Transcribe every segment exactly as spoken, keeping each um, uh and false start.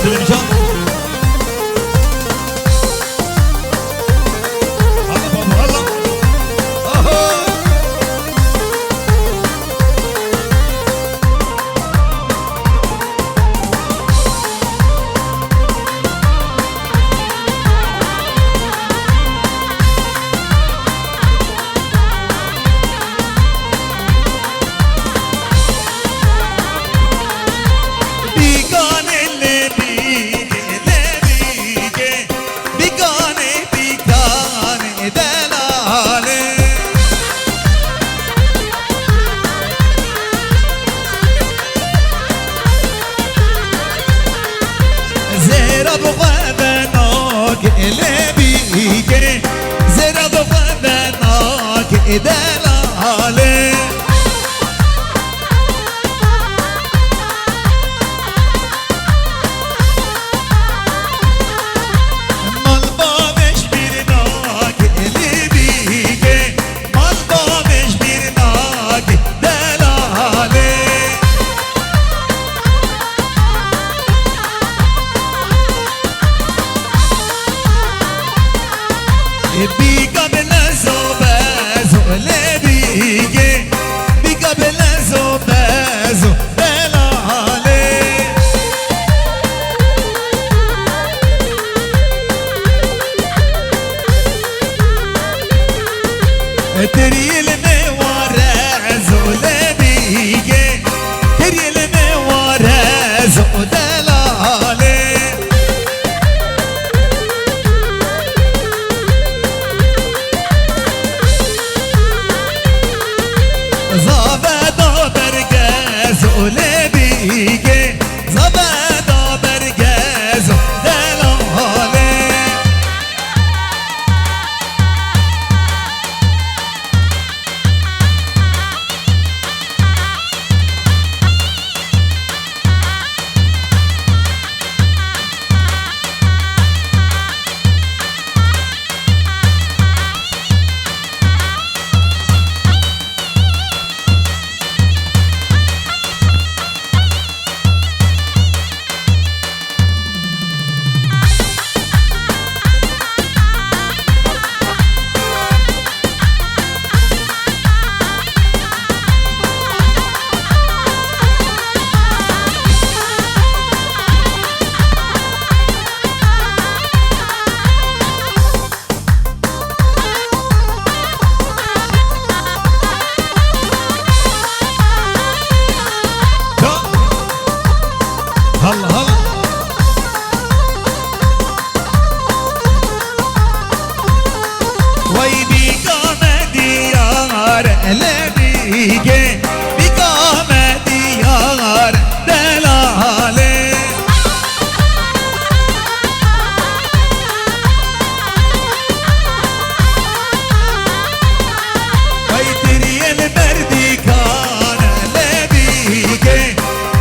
Selimcan. Hala baba, hala. Aha. Bîganê lê bîgê, lê bîgê, bîganê, bîganê delalê. Zêra bi xwe ve nake lê bîgê, zêra bi xwe ve nake delalê. Mal bavê ji bîr nake lê bîgê, mal bavê ji bîr nake delalê. Bîka bi lezo bezo lê bîgê, bîka bi lezo bezo delalê. Tirî li me ware zo lê bîgê, tirî li me ware zo delalê. Zave da berge zo lê bîgê, zave da berge zo delalê. Hal hal. Wey bîka me diyar, lê bîgê, bîka me diyar, delalê. Ay tiriyê li ber dîkan e, lê bîgê,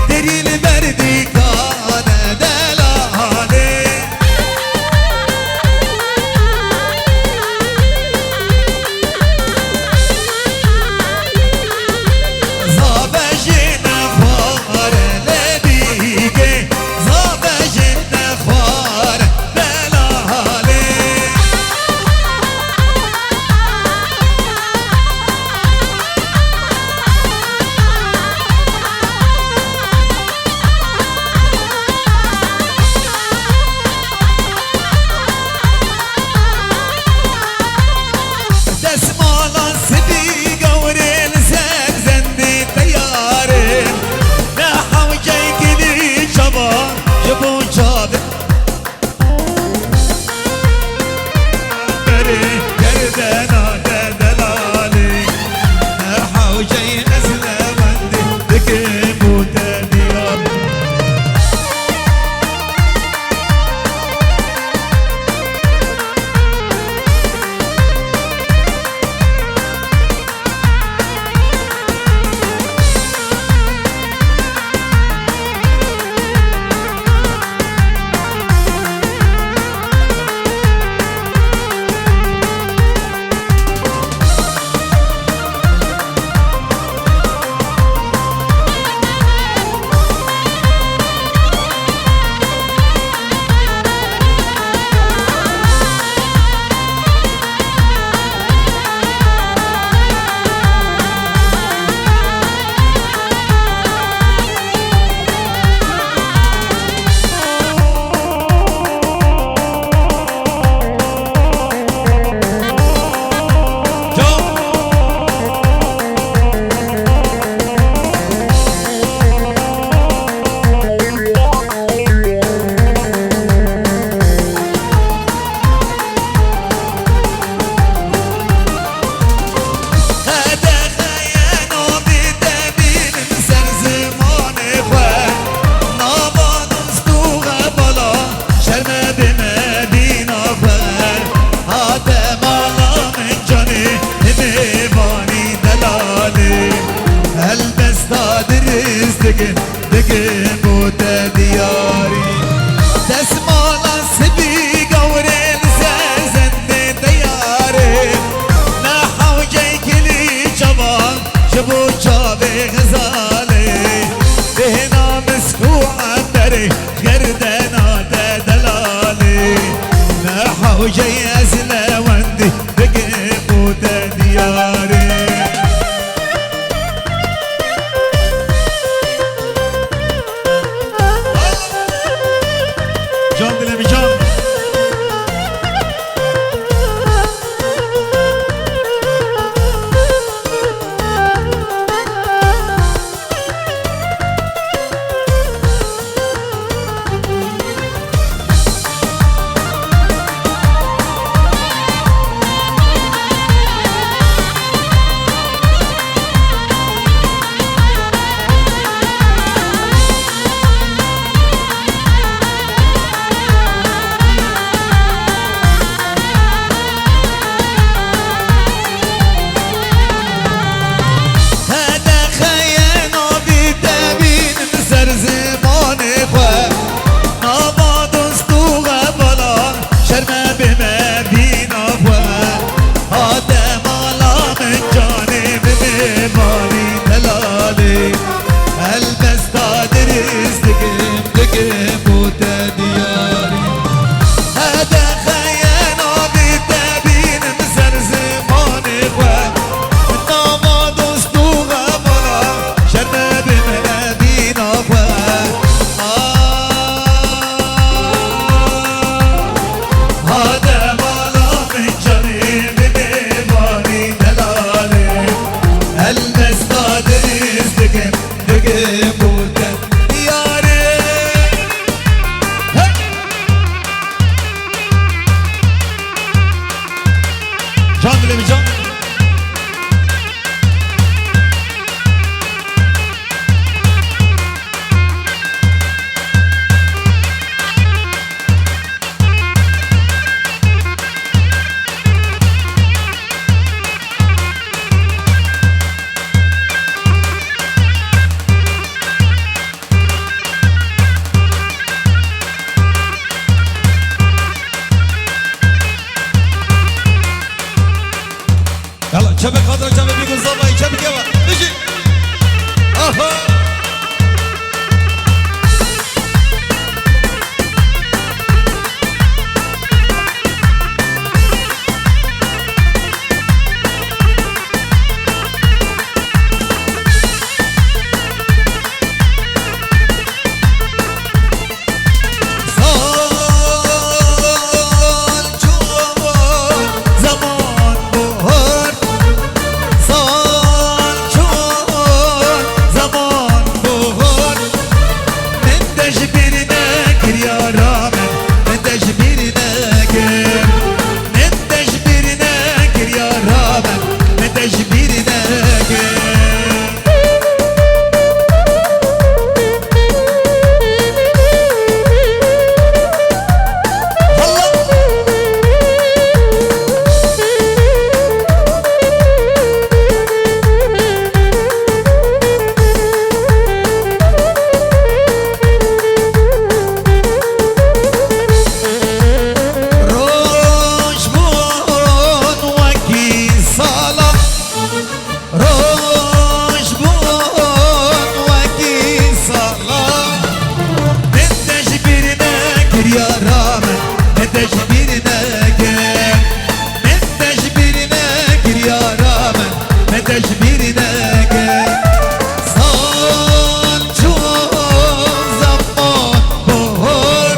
tirî li ber dîkan e, delalê. Digim, digim bû te diyarî. Desmala sibî gawrê li ser zendê te yarê. Ne hewcey kilî çavan ji bo çavê xizalê. Bêhna misk û emberê gerdena te delalê. Ne hewcey ez lewendî digim bû te diyarê. Can dilê min can. Qedexe ye navî te bînim ser zimanê xwe. Nava dost û hevalan şerme bê me dîna xwe. Hate mala min canê min mêvanî delalê. Helbesta dirîz dikim, dikim bû te diyarî. Qedexe ye navî te bînim ser zimanê xwe. Nava dost û hevala şerme bê me dîna xwe. Ah, hate mala min canê min mêvanî delalê. Helbesta dirîz dikim, dikim bû te diyarê. Hey! Can dilê min can. Yala, çepek hadra çepek bir gün zavayı çepek yava. Nişi. Aha. Sal çû zeman bahar, sal çû zeman bahar. Min te ji bîr nekir yara min, min te ji bîr nekir. Min te ji bîr nekir yara min, min te ji bîr nekir. Roj bûn wekî sala. Roj bûn wekî sala. Min te ji bîr nekir yara min, min te ji bîr nekir. Min te ji bîr nekir yara min, min te ji bîr nekir. Sal çû zeman bahar,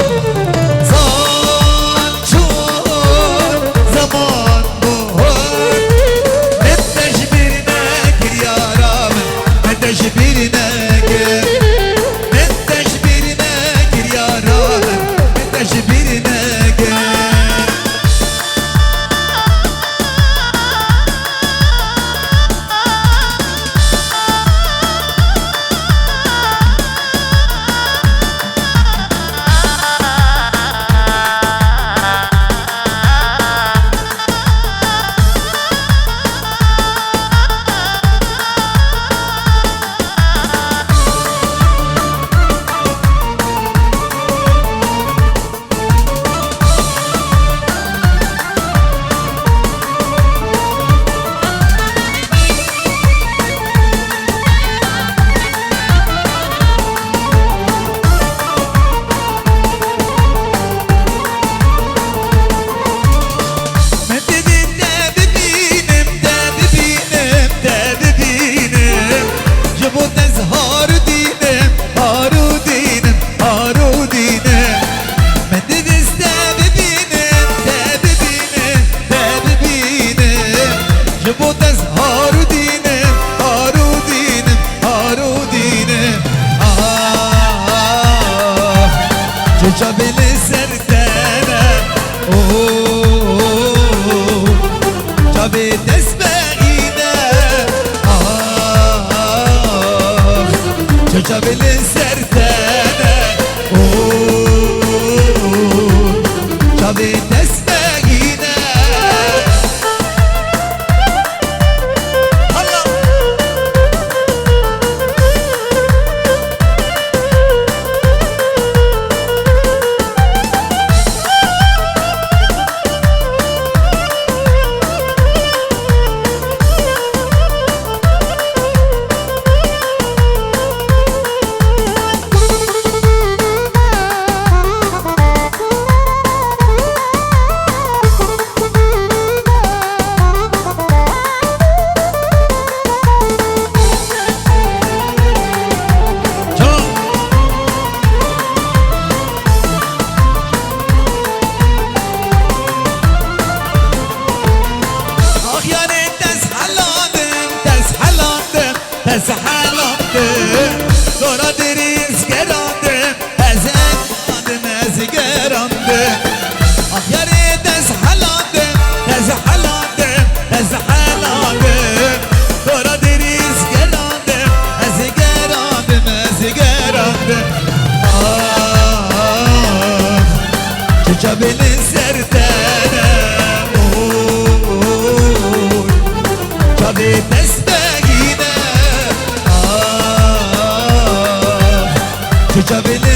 sal çû zeman bahar. Min te ji bîr nekir yara min, min te ji bîr nekir. Min te ji bîr nekir yara min, min te ji bîr nekir. Çavê li ser te ne. Oo, çavê dest vegîne. Allah. Ax yarê, te ez helandim, te ez helandim, te ez helandim. Dora derî ez gerandim, ez gerandim, ez gerandim. Ax yarê, te ez helandim, te ez helandim, te ez helandim. Dora derî ez gerandim, ez gerandim, ez gerandim. Ax, çi çavê li ser te ne, oy, çavê dest vegîne. Ax, çi çavê li